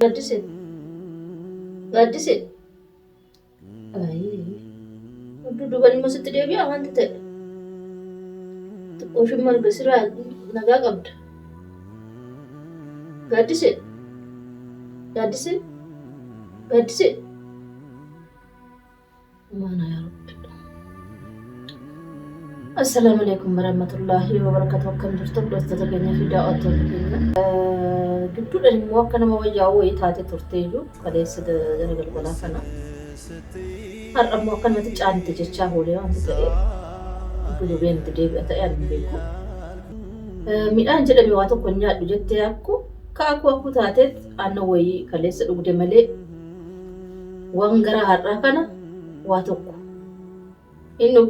Gaaddisee. Gaaddisee. Ayii. Dudduuban immoo sitti deebi'a wanti ta'e. Xiqqoo ishiin marga sirraa nagaa qabda. Gaaddisee. Gaaddisee. Gaaddisee. Maana yaa Rabbi. Assalaamu alaikum warahmatullaahi wabarakatuh. Akkam jirtu hordoftoota keenya fi daawwattoota keenya. Gidduudhaan immoo akka nama wayyaa'uu wayii taate turteeyyuu kaleessa gara galgalaa kana. Har'a immoo akka namatti caante jechaa oolee wanti ta'e dudduubeen itti deebi'a ta'e ani hin beeku. Midhaan jedhame waa tokko hin nyaadhu jettee akku kaakuu akkuu taateet aannan wayii kaleessa dhugde malee waan gara har'aa kana waa tokko inni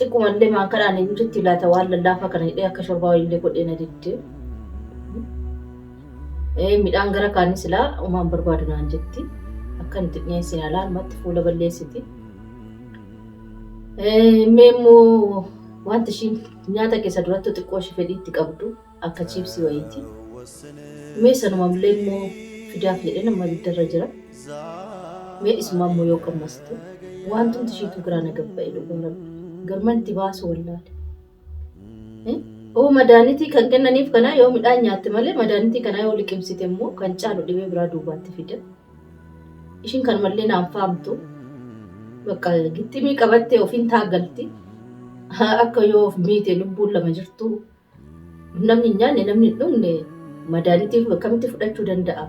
xiqqumallee maankadhaan eenyutti laata waan lallaafaa kana hidhee akka shorbaa wayiillee godhee na didde. Midhaan gara kaanii silaa umaan barbaadu naan jetti. Akka nuti dhiyeessine alaa ammatti fuula balleessiti. Mee immoo wanti ishiin nyaata keessa duratti xiqqoo ishii fedhii itti qabdu akka chiipsii wayiiti. Mee sanumallee immoo fidaaf jedhee nama ibiddarra jira. Mee isumaa immoo yoo qammaste wantumti ishiitu biraa na gabba'e dhugaa rabbi. Garman itti baasu wallaale. Oo madaanitii kan kennaniif kanaa yoo midhaan nyaatte malee madaanitii kanaa yoo liqimsite immoo kan caalu dhibee biraa duubaatti fida. Ishiin kanumallee naan faamtu. Bakka gixximii qabattee ofiin taagalti. Akka yoo of miite lubbuun lama jirtu namni hin nyaanne namni hin dhugne madaanitii akkamitti fudhachuu danda'a?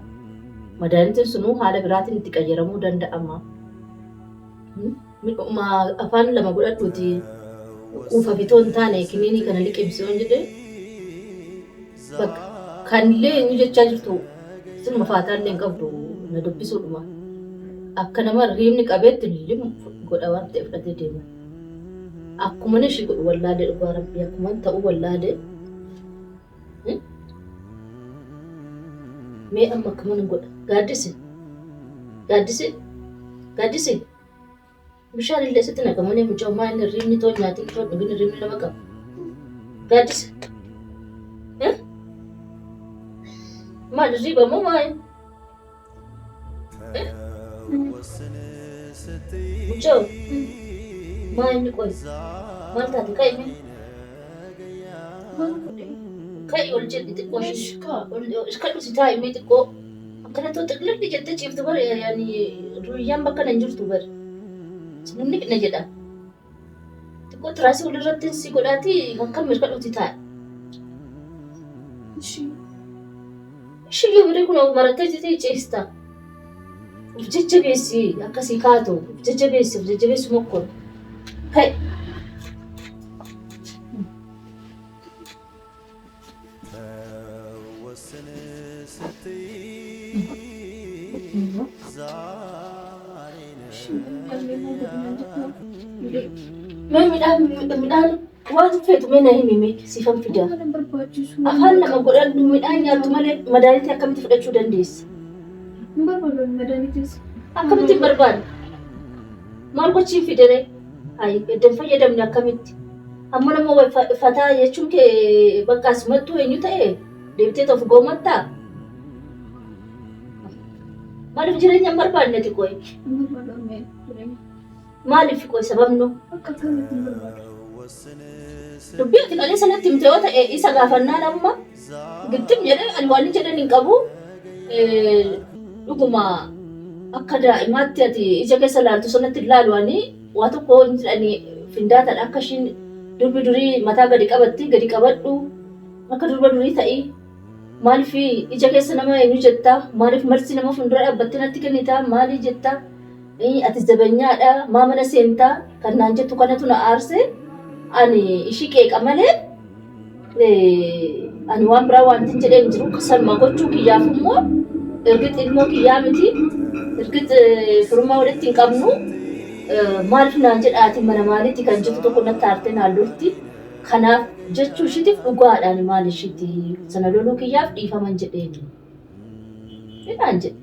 Madaanitiin sunuu haala biraatiin itti qayyaramuu danda'ama. Midhuma afaan lama godhadhuuti quufa fitoo hin taane kiniinii kana liqimsi yoon jedhe bakka kanillee eenyu jechaa jirtu silma faataallee hin qabdu na dubbisuudhuma. Akka nama riimni qabeetti lim godha waan ta'e fudhatee deema. Akkuman ishii godhu wallaalee dhugaa rabbii akkuman ta'uu wallaalee. Mee amma akkaman godha. Gaaddise. Gaaddise. Gaaddise. Bishaan illee sitti naqamanii mucaa maa inni riimni too nyaatiin too dhugin riimni nama qaba. Gaaddise. Maal riiba moo maa inni? Mucoo maa inni qoy maal taate ka'i mee Maal godhe? Ka'i ol jedhi xiqqoo Eesh kaa. Kadhu si taa'i mee xiqqoo akkana too xiqlilli jettee ciiftu bar yaani ruuyyaan bakka nan jirtu bar namni na jedha xiqqoo tiraasii walirratti si godhaati kan mirkadhuuti taa'i. Ishii. Ishii yoo kun of marattee jirtee ciista. Of jajjabeessi akkasii kaatu. Of jajjabeessi of jajjabeessu mokkor. Ka'i. Ishii galmee maal godhe naan jettaa? Mee midhaan midhaan waan feetu mee na himi mee siifan fidaa. Waan hin barbaachisu. Afaan lama godhadhu midhaan nyaattu malee madaalitii akkamitti fudhachuu dandeessa? Hin barbaadu madaalitis. Akkamitti hin barbaadu? Maal gochiin fidere? Hayi eddan fayyadamne akkamitti? Amma nama fataa jechuun kee bakka asumattuu eenyu ta'e deebitee of goomattaa? Maaliif jireenya hin barbaanne ati qoy? Hin barbaadu amma jireenya. Maaliif qoy sababnu? Akka akkamitti hin barbaadu. Dubbii ati qalee sanatti himte yoo ta'e isa gaafannaan amma gittim jedhee ani waan jedhan hin qabu. Dhuguma akka daa'imaatti ati ija keessa laaltu sanatti hin laalu ani waa tokko hin jedhani findaataadha akka ishiin durbi durii mataa gadi qabatti gadi qabadhu akka durba durii ta'i maaliif ija keessa nama eenyu jetta maaliif marsi nama fuuldura dhaabbattee natti kennita maalii jetta ati zabanyaadha maa mana seentaa kan naan jettu kanatu na aarse ani ishii qeeqa malee ani waan biraa wanti hin jedhee hin jiru sanuma gochuu kiyyaaf immoo ergit ilmoo kiyyaa miti ergit firummaa walitti hin qabnu maaliif naan jedha ati mana maalitti kan jettu tokko natti aartee naan lolti kanaaf jechuu ishiitiif dhugaadhaan maal ishiiti sana loluu kiyyaaf dhiifaman jedheen jedhaan jedhe.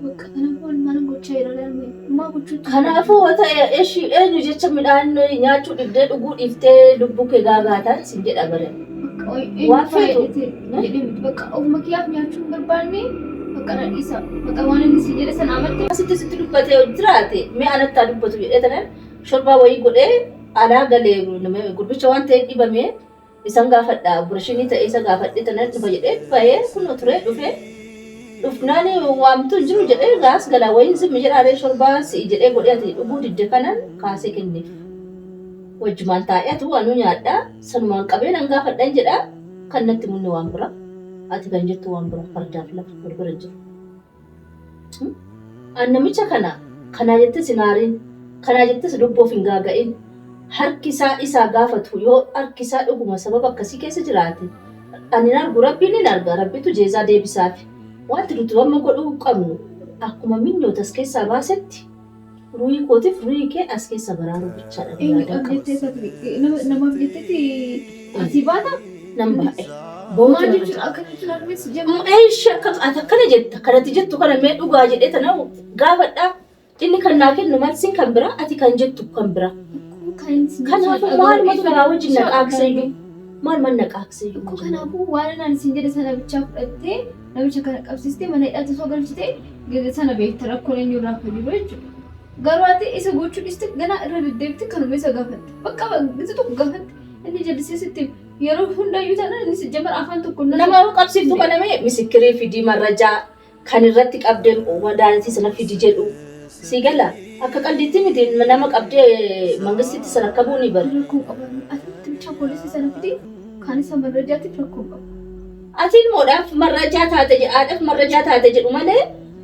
Bakka kanaafuu ani maal gochaa jira galmee? Maa gochuutti? Kanaafuu yoo ta'e eshi eenyu jecha midhaan nyaachuu dhiftee dhuguu dhiftee lubbuu kee gaagaataan sin jedha bare. Bakka Waan eenyu feetu. fayyadate jedhee miti. Bakka ofuma kiyyaaf nyaachuu hin barbaanne. Bakka na dhiisa. Bakka waan inni si jedhe sana amante. Asitti sitti dubbatee yoo jiraate mee anatti haa dubbatu jedhee tanan shorbaa wayii godhee alaa galee gurbicha waan ta'eef dhibamee isan gaafadha opereeshinii ta'e isa gaafadhee tanan dhufa jedhee bahee kunoo turee dhufee dhufnaan waamtu hin jiru jedhee gaas galaa wayiin zimmi jedhaaree shorbaa si'i jedhee godhee ati dhuguu didde kanan kaasee kenneef. Wajjumaan taa'ee atu anuu nyaadhaa sanumaan qabee nan gaafadhan jedhaa kan natti munni waan bira ati kan jettu waan bira fardaaf lafa wal bira hin jiru. An namicha kana kanaa jettes hin aarin, kanaa jettes lubbuu of hin gaaga'in. Harki isaa isaa gaafatu yoo harki isaa dhuguma sababa akkasii keessa jiraate ani hin argu rabbiin hin arga rabbitu jeezaa deebisaafi. Wanti nuti amma godhuu qabnu akkuma minyoota as keessaa baasetti ruhii kootiif ruhii kee as keessa baraaruu bichaadha kan Eenyudhaaf yaadaan qabu. jettee isa namaaf jetteeti asii baata? Nan baa'e. Maal Bootu narra jechuun jira. akkana jechuun harmees jema. Eeshi akkam ati akkana jetta kanatti jettu kana mee dhugaa jedhee tana gaafadha. Inni kan naa kennu malsiin kan biraa ati kan jettu kan biraa. Kanaafuu maalumatu kanaa wajjin na qaaqseyyuu maaluma na qaaqseyyuu. Akkoo kanaafuu waan anaan isin jedhe sana bichaa fudhattee namicha kana qabsiistee mana hidhaatti osoo galchitee gadi sana beekta rakkoon eenyu irraa akka jiru jechuudha. Garuu ati isa gochuu dhiiste ganaa irra deddeebite kanuma isa gaafatte. Bakka isa tokko gaafatte inni jallisee sitti yeroo hundayyuu taanaan inni si jamara afaan tokko Nama qabsiiftu kana mee misikirii fidii marrajaa kan irratti qabdee wadaanitii sana fidi jedhu si gala akka qaldiitti miti nama qabdee mangistitti sana qabuu ni bari. Rakkoo qabu. Ati bichaa poolisii sana fidi kaan isa marrajaatiif rakkoo qabu. Ati ilmoodhaaf marrajaa taate haadhaaf marrajaa taate jedhu malee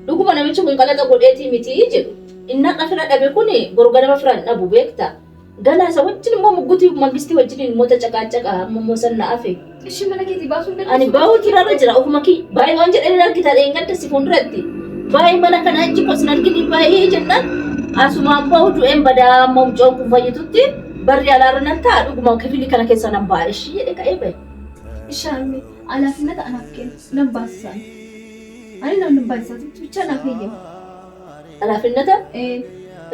dhuguma namichi kun qalaxa godheetii miti jedhu. Inni har'a fira dhabe kun boru ganama fira hin dhabu beekta. Ganaa isa wajjin immoo muggutii mangistii wajjin immoo tacaqaacaqa amma immoo san na hafe. Ishii mana keetii baasuu hin Ani bahuutu irra jira ofuma kiyya baay'ee waan jedhanii argita dheengadda si fuulduratti. Baay'ee mana kana achi kos hin argini baay'ee jennaan asumaan bahu du'een badaa amma mucaan kun fayyitutti barri alaarra nan ta'a dhuguma kifilii kana keessa nan ba'a ishii jedhe ka'ee bahe. Ishaarme alaafinnata anaaf kennu nan baasisaan. Ani nan baasisa bichaa naaf heeyyama. Alaafinnata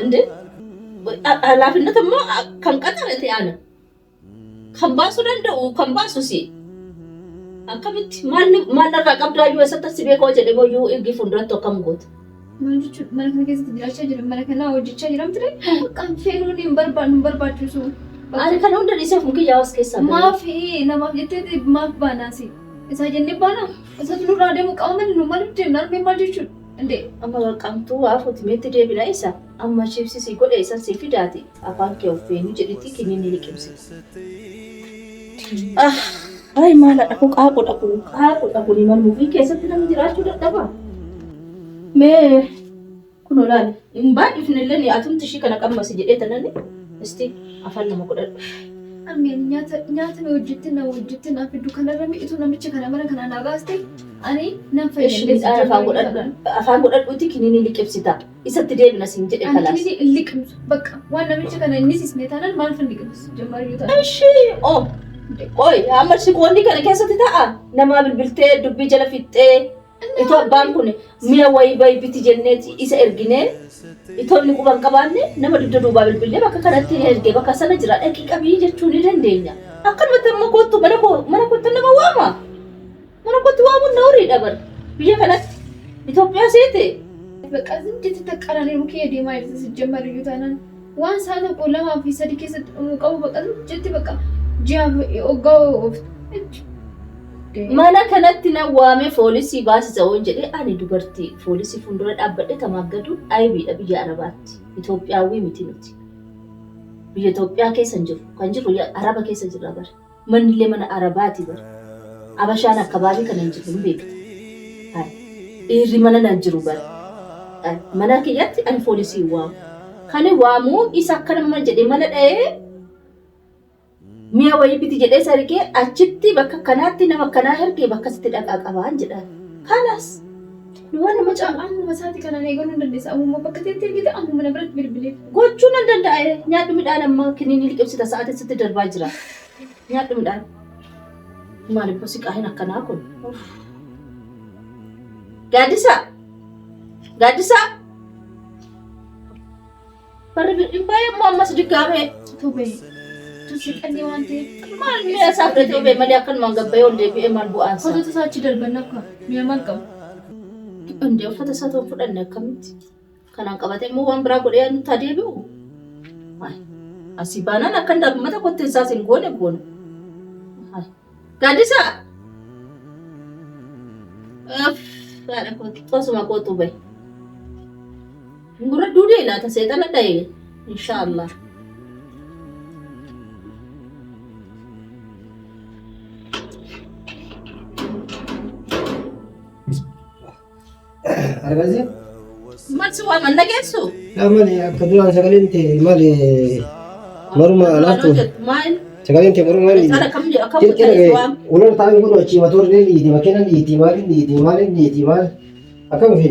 እንዴ alaafinnata immoo kan qaxarate ana. Kan baasuu danda'u kan baasu si. Akkamitti maal maal narraa qabdaayyuu eessatti si beekoo jedhee boyyuu ergi fuulduratti akkam goota. Maal jechuun mana kana keessatti jiraachaa jira mana kana hojjechaa jira miti bakka feenuun hin barbaadu hin barbaachisu. Ani kana hunda dhiisee ofuma kiyyaa as keessaa bahe. Maaf namaaf jettee maaf baanaasi? Isaa jennee baanaa? Isatu nurraa deemu qaba malee nu maaliif deemna? Armee maal jechuudha? Indee Amma qaqqamtuu waafuuti meetti deebina isa amma chiipsii godhe isan si fidaati afaan kee of feenu jedhiti kiniin liqimsita. Ah, ay maala dhaku qaaqudha kun qaaqudha kun manuma ofii keessatti namni jiraachuu dadhaba. Mee kun olaale hin baay'ifne illee atumti ishii kana qammasi jedhee tanani isti afaan nama godhadhu. Armeen nyaata nyaata na hojjette na hojjette naaf fiddu kanarra mi'itu namicha kana mana kana naa baaste ani nan Ishi midhaan afaan godhadhu afaan godhadhuuti kiniin liqimsita. Isatti deebina siin jedhe Ani kalaas. kiniin hin liqimsu bakka waan namicha kana inni sisne taanaan maal hin liqimsu jammarii yoo ta'an. Ishi oh qoy amma siqoonni kana keessatti ta'a namaa bilbiltee dubbii jala fixxee itoo abbaan kun mi'a wayii bayi biti jenneeti isa erginee itoo inni quba hin qabaanne nama dugda duubaa bilbilee bakka kanatti ni ergee bakka sana jira dhaqii qabii jechuu ni dandeenya. Akkanumatti amma kottu mana koo mana kottu nama waama. Mana kottu waamuun na horiidha bar biyya kanatti Itoophiyaa seete. Bakka jetti taqqaranii mukee deemaa jirti sijjammarii yoo taanaan waan isaa tokko lamaa fi sadi keessatti dhumuu qabu bakka jetti bakka ji'a hoggaa ooftu. Mana kanatti na waame foolisii baasisa waan jedhee ani dubartii foolisii fuuldura dhaabbadhe tamaaggadu aybiidha biyya Arabaatti. Itoophiyaawwii miti nuti. Biyya Itoophiyaa keessa hin jiru. Kan jiru Araba keessa jirra bara. Manni illee mana Arabaati bara. Abashaan akkabaabii kana hin jiru hin beekta. Dhiirri mana nan jiru bara. Mana kiyyatti ani foolisii waamu. Kan waamuu isa akkanuma jedhee mana dha'ee mi'a wayii biti jedhee isa ergee achitti bakka kanaatti nama akkanaa ergee bakka sitti dhaqaa qabaan jedhaan. Kalaas nu waan nama caalu Ammuma isaati kanaan eegaluu hin dandeessa. Ammuma bakka teetti ergite ammuma na biratti bilbileef. Gochuu nan danda'a. Nyaadhu midhaan amma kiniin liqimsita sa'aatii sitti darbaa jira. Nyaadhu midhaan. Maaliif bosi qaahin akkanaa kun? Gaaddisa! Gaaddisa! Barri hin baay'ee immoo ammas diggaamee. Tobee. Tusi qallee waan ta'eef. Maal mi'a isaa fudhatee obee malee akkanumaan gabbayee ol deebi'ee maal bu'aan isaa? Fotoota isaa achi darban akka mi'a maal qabu? Hundee uffata isaa ta'u fudhanne akkamitti? Kanaan qabatee immoo waan biraa godhee nutti haa deebi'u. Asii baanaan akka hin mata kotteen isaas hin goone goona. Gaaddisa! Haadha kootu tosuma kootu bahi. Gurra duudee laata seexana dha'e inshaallah. Argazii? Maal si waaman dhageessu? Yaa maali akka duraan sagaleen tee maali maruma laaftu Maal? sagaleen tee maruma maali Haala kam jedhu akkam Jirti godhanii dhagaye si waam? ular taa'in kun achi matoorri ni dhiiti makiinaan dhiiti maaliin dhiiti maaliin dhiiti maal akkam fi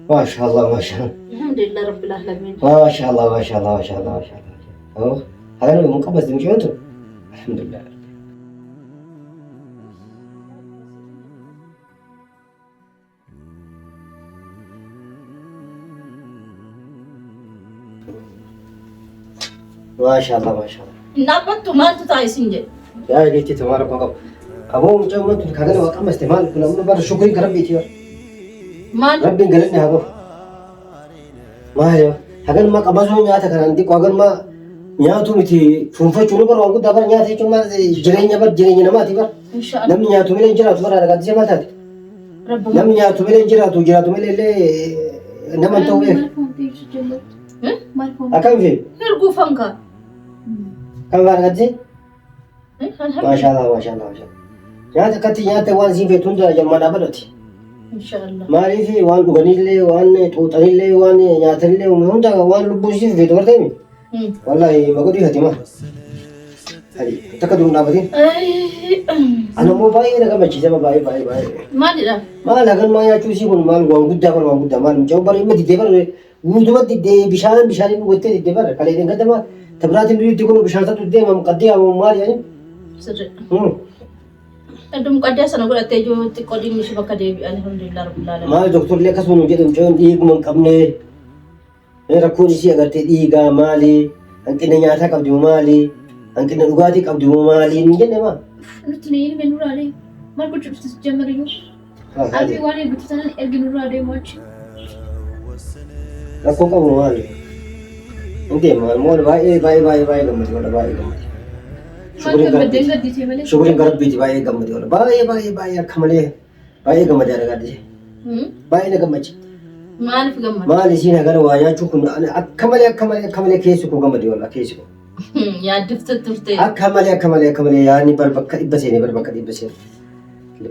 maashaallah maashaallah Alhamdulillah rabbil alamin. maashaallah maashaallah maashaallah maashaallah haala mun qabas dimshoon tun alhamdulillah. Maashaallah maashaallah. Hin dhaabbattu maaltu ta'a isin jedhe. Yaa jechi tumaa rakkoo qabu. Aboo mucaan wanti kan kana qamaste maal kun amma bara shukriin kan rabbiiti bar. Maal? Rabbiin galanni haa gahu. Maal hagan ma qabasuu nyaata kanaan xiqqoo hagan ma nyaatu miti fuunfachuu nu bara waan guddaa bara nyaata jechuun maal jireenya bar jireenya namaati bar. Inshaallah. Namni nyaatu malee hin jiraatu bara dhagaattisee maal taate. Rabbuma. Namni nyaatu malee hin jiraatu jiraatu malee illee nama hin ta'u beeku. Maal foonte ibsu jallatu? Maal foonte? Akkam fi Erguu fanka. kan bara dhagaattisee. Alhamdulillah. Maashaallah maashaallah maashaallah. Nyaata akkatti nyaata waan siin feetu hunda jalmaa dhaabadhati. Inshaallah. Maaliif waan dhuganillee waan xuuxanillee waan nyaatanillee hunda waan lubbuun siif feetu barteemi. Wallaahi magodhii fatima. Hadi takka durum dhaabatiin. Ana immoo baay'ee na gammachiise baay'ee baay'ee baay'ee. Maalidha? Maal hagan maa nyaachuu isii kun maal waan guddaa bar waan guddaa maal mucaan bar dhimma diddee bar guutumatti diddee bishaan bishaan hin dhugattee diddee bar kalee hin gaddama tabiraatiin duriitti kun bishaan sattu deemam qaddee hamu maal yaani. Sirri. Hedduu muqaddaa sana godhattee jiru xiqqoo dhiigni ishee bakka deebi'e alhamdulillah rabbil alamin. Maal doktorli akkasuma nu jedhu mucaan dhiiguma hin qabne rakkoon isii agartee dhiigaa maali hanqina nyaataa qabdi moo maali hanqina dhugaatii qabdi moo maali hin jenne maa. Nuti ni ilmi nurraa deemu. Maal gochuu dhufte jammarii? Albii waan eegdutu sanaan ergi nurraa deemu achi. Rakkoo qabu maali? Hin deema immoo baay'ee baay'ee baay'ee baay'ee gammade wala baay'ee gammade. Maal Shukuriin gammaddee garabbiiti. gadditee malee. Shukuriin garabbiiti baay'ee gammade wala baay'ee baay'ee baay'ee akka malee baay'ee gammade argaadde. Baay'ee na gammache. Maaliif gammadu? Maali isiin hagana waa nyaachuu kun akka malee akka malee akka malee keessi koo gammade wala keessi koo. Yaaddifte turte. Akka malee akka malee akka malee yaadni bar bakka dhibba seenee bar bakka dhibba seenee.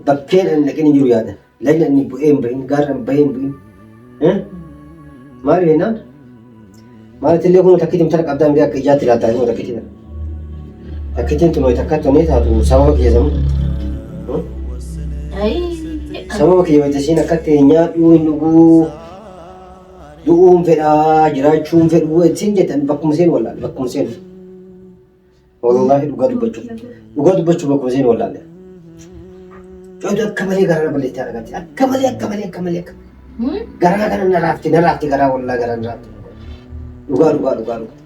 Bakkeen ani dhaqeen hin jiru yaada. Lagni ani bu'ee hin bahin gaarra hin bahee hin bu'in. Maali jennaan? Maalitti illee kun takkiitiin tana qabdaa miti akka ijaatti ilaaltaa kun takkiitiin. Takkiitiin tun takka tun taatu sababa kiyya samu. Sababa kiyya wayita isiin akkatti nyaadhuu hin dhuguu du'uun fedhaa jiraachuun fedhuu ittiin jettan bakkuma seen wallaalle bakkuma seen. Wallaahi dhugaa dubbachuuf dhugaa dubbachuuf bakkuma seen wallaalle. Cootu akka malee garaa na balleessite argatti akka malee akka malee akka malee akka garaa kana na raafte na raafte garaa wallaa garaa na raafte. Dhugaa dhugaa dhugaa dhugaa.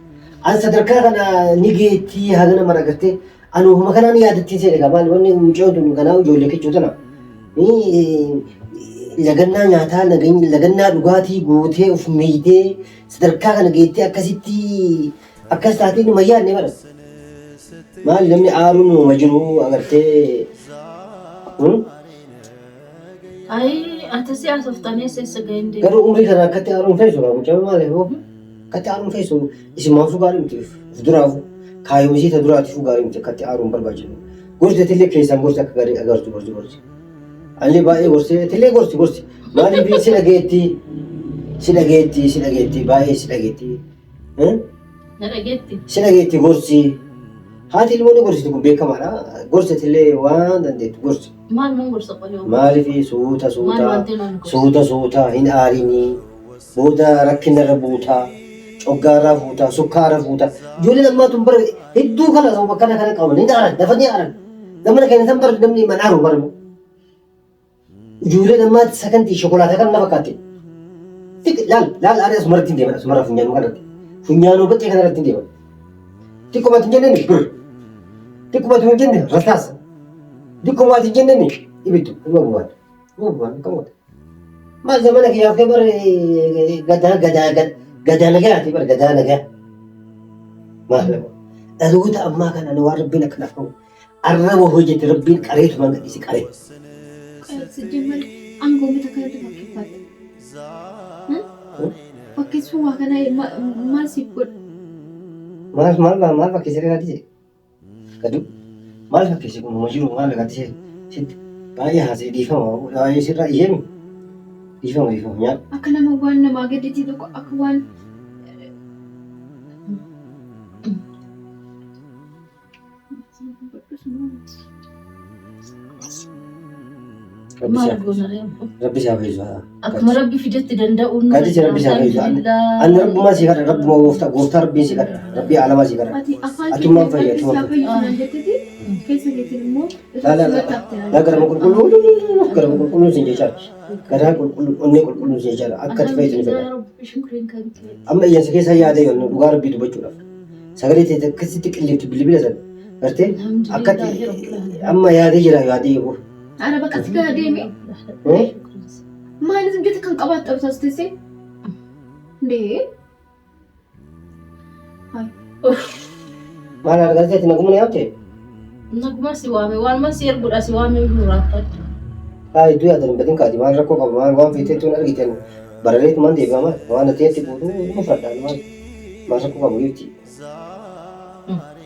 An sadarkaa kana ni geettii hagana mara gartee ani ofuma kanaan yaadattiin seene egaa maal wanni mucayyoo tun kanaa ijoollee kichuu tana. Lagannaa nyaataa lagannaa dhugaatii gootee of miidhee sadarkaa kana geettee akkasitti akkas taatee numa yaadne bara. Maal namni aaruun numa jiru agartee. Ayi ati si haasoftanii eessa ga'een deemu? Garuu umrii kana akkatti aaruun feesu gaa mucaan maal yoo akkatti aaruun feesu isin maafuu gaarii miti of duraafu kaayyoo isii ta duraatiifuu gaarii miti akkatti aaruun barbaachisu. Gorsi tillee keessaan gorsi akka gaarii agartu gorsi gorsi. Anillee baay'ee gorsee tillee gorsi gorsi maaliif si dhageetti si dhageetti si dhageetti baay'ee si dhageetti. Na dhageetti. Si dhageetti gorsi. Haati ilmoo ni gorsiti kun beekamaadha. Gorsi tillee waan dandeettu gorsi. Maal mun gorsa qoyoo? Maaliif suuta Maal suuta wanti nuun gorsa? suuta suuta hin aarinii booda rakkinarra buutaa coggaarraa fuutaa sukkaara fuutaa ijoolleen ammaa tun bara hedduu kana sababa kana kana qaban hin aaran dafanii aaran zamana keenya san bara namni man aaru bara ijoolleen ammaa sakantii shokolaataa kan na fakkaatti laal laal aaree asumarratti hin deeman asumarra funyaanuu kanarratti funyaanuu baxxee kanarratti hin deeman xiqqumatti hin jenneen bir xiqqumatti hin jenne rasaasa xiqqumatti hin jenneen ibiddu dhuma bubaan dhuma bubaan qabuudha. Maal zamana kiyyaaf kee bar gadaa gadaa gadaa nagayaati bar gadaa nagaa. Maal dhaloota ammaa kana ani waan rabbiin akkanaaf qabu arraba hojjete rabbiin qareetumaan gadhiise qaree. Sijjimmal aangoo mita kanatti fakkeeffatte. Fakkeessuu waa kana maal siif godha? Maal maal maal maal fakkeessee gaaddise? Gadu maal fakkeesse kun homa jiru maal gaaddise sitti baay'ee haasee dhiifama baay'ee sirraa iyyeemi dhiifama dhiifama nyaadhu. Akka nama waan namaa gaditti tokko akka waan Rabbi Maal si haa goona ree ammoo? Rabbi si haa fayyisu. Akkuma Rabbi fidetti danda'uun Gadi si Rabbi si haa fayyisu. Ani rabbumaa si kadha rabbuma gooftaa gooftaa rabbiin si kadha rabbii aalamaa si kadha. Ati afaan Atummaan keetiin fayya, rabbi si haa atummaan fayyisu naan jetteti keessa keetiin immoo Laa laa laa laa garama qulqulluu garama qulqulluun sin jechaa garaa qulqulluu onnee qulqulluun sin jechaa akka ati fayyisu ni fedha. Rabbi shukriin kan kee. Amma iyyansa keessa yaada yoon dhugaa rabbii dubbachuudhaaf sagalee ta'e akkasitti qilleeftu bilbila sana gartee akkatti amma yaadee jira yaadee yoo. Ara bakka si gara deemi. Maal isin jette kan qabaattu absaas teessee? Ndee. Maal argatee ati naguma na yaabte? Naguma si waame waanuma si ergudha si waame nuraafadhu. Haa iddoo yaadan hin badin kaati maal rakkoo qaba maal waan feetee tuun argitan barareetu maan deebi'a maal waan ati itti guutuu ni fudhadhaan maal maal rakkoo qabu jechi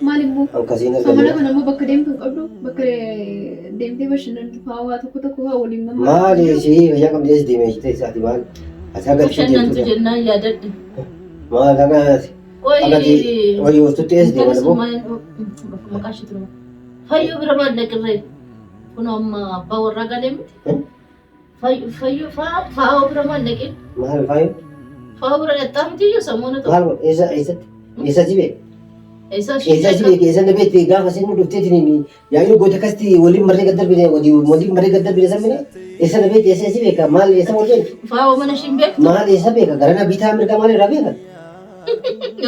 Maal immoo? Akkasiin Amala arganne. kana immoo bakka deemtu hin qabdu bakka deemtee bashannantu fa'aa waa tokko tokko fa'aa waliin mammaa. Maali ishee fayyaa qabdi as deemee jettee isaati maal ati haga itti Bashannantu deemtu jennaan yaadadhe. maal haga Qoy haga wayii ooftutti as deeman Intalis boo maal maqaa ishee ture. Fayyoo bira maal dhaqirree? Kun amma abbaa warraa galee miti. Fayyoo faa'oo bira maal dhaqin? Maal faayu Faa'oo bira dhaqxaa miti iyyuu sammuuna tokko. Maal godhe eessa eessatti eessa si beek Eessa eessa si beek eessa na beekte gaafa isin dhufteetiin yaa'ii goota akkasitti waliin marree gad darbine waliin marree gad darbine san bine eessa na beekte eessa si beeka maal eessa wal beekte Faa'oo mana ishiin beektu? Maal eessa beeka garana bitaa mirga maal irraa beeka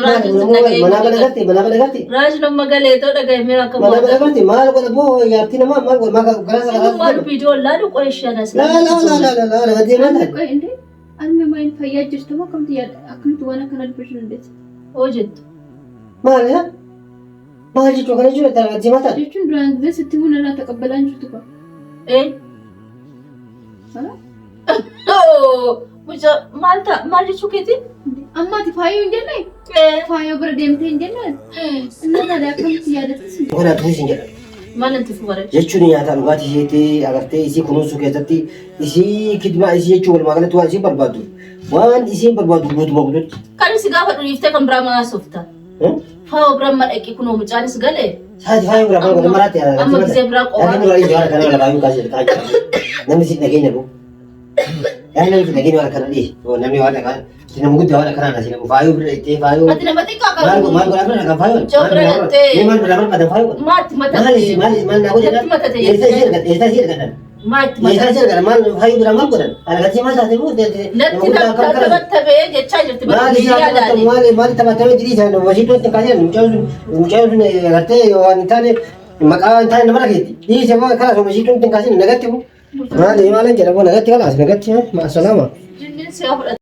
Raajin sin dhaga'ee Manaa bana garte manaa bana garte Raajin amma galee too dhaga'e miira akka manaa bana garte maal godha boo yaartii namaa maal godha maal garaa Inni maal sagaa viidiyoo laalu qo'eeshaan as laa laa laa laa laa laa deemaa taate Qoy indee arme maal fayyaa jirtu moo akkamti yaada akkamitti waan akkana dubbachuu dandeessa? Hoo jettu. Maal yaa maal jechuu kana jechuudha taate deemaa taate Jechuun duraan gisee sitti himuu narraa taqabbalaan jirtu qaba. Ee. Mucaa maal ta'a maal jechuu keetii? Amma ati faayoo hin jenne? Faayoo bira deemtee hin jenne? Inni taate akkamitti yaadattis? Kana tuusi hin jedhan. Maal itti fubaree? Jechuun nyaataa dhugaatii isheetti agartee isii kunuunsuu keessatti isii kidmaa isii jechuun walumaa galatti waan isiin barbaaddu waan isiin barbaaddu guutuma guututti. Kan si gaafa dhiiftee kan biraa maa softa? Faayoo bira ma dhaqi kunoo mucaanis galee? Saati faayoo biraa maal godhe maraatti Amma gisee biraa Yaani qofaa. nurraa dhiisi waan akkana lafaayuu kaasee namni si dhageenya bu. Yaani namni si dhageenya waan akkana dhiisi. Namni waan akkana nama guddaa waan akkana nasi nama faayoo bira ittee faayoo. Ati nama xiqqaa Maal qabu. maal godhaa bira kan faayoo. Mucaa bira dhattee. Mee maal bira barbaadan faayoo. Maatti matate. Maal maal maal naa godhan? Natti matate Eessa ishee argatan? Eessa ishee argatan? Maatti Eessa matate. ishee argatan? Maal faayoo bira maal godhan? Alagatii maal taate moo? Natti taphattabee jechaa jirti. Maal Miidiyaa isaa laale. maal maal taphatame jirii isaan wasiitu itti kaasee mucaan sun mucaan sun agartee waan hin taane maqaa hin taane nama dhageetti. Dhiise moo kanas wasiitu itti kaasee nagatti moo? Maal maal jedhamu nagatti kalaas nagatti maasalaama. Jinniin si'a fudhate.